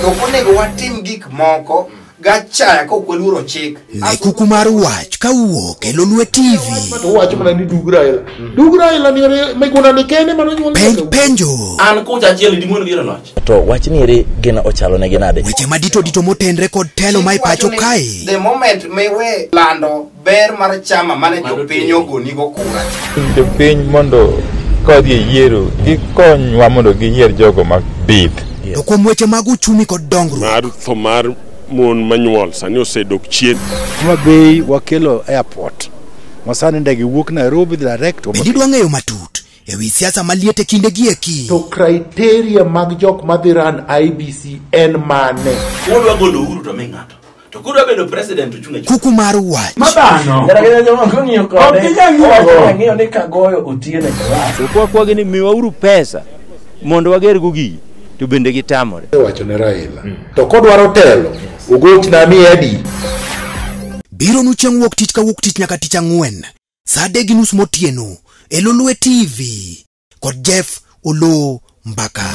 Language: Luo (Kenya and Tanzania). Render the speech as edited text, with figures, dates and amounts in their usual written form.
To ok onego watim gik moko gachaya ka ok waluoro chik. Ne kuku mar wach kawuok e Lolwe TV. To uwacho mana ni dug Raila. Dug Raila ni ore Miguna ni kende mano nyuol. Penj penjo. An kocha achiel dimon gi loch. To wach ni eri gino ochalo negi nade? Weche madito dito motenre kod telo ma e pacho kae. The moment miwe lando ber mar chama mane jopiny ogonigo kura. Jopiny mondo kodhi e yiero gikonywa mondo giyier jogo mabith. To kuom weche mag uchumi kod dongruok. Mar tho mar mon manyuol sani osedok chien. Homa Bay wakelo airport ma sani ndege wuok Nairobi direct. Bende idwa ng'eyo matut e wi siasa maliet e kinde gi eki? To criteria mag jok madhi run IBC en mane? Kudwa golo Uhuru to mi ng'ato. To kudwa bedo president to chung' achung'a. Kuku mar wach. Mabano. Kata jomoko ng'iyo kode. Ok ginyal ng'iyo Owacho go. ni ang'iyo ni kagoyo otieno e klas. To kwakwagi ni miwauru pesa mondo wagergo gigi to bende gitamore. Wacho ne Raila. To kodwaro telo, ogochna miye adi? Biro nu chieng' wuok tich ka wuok tich nyaka tich ang'wen saa 3:30 motieno e Lolwe TV kod Jeff Oloo Mbaka.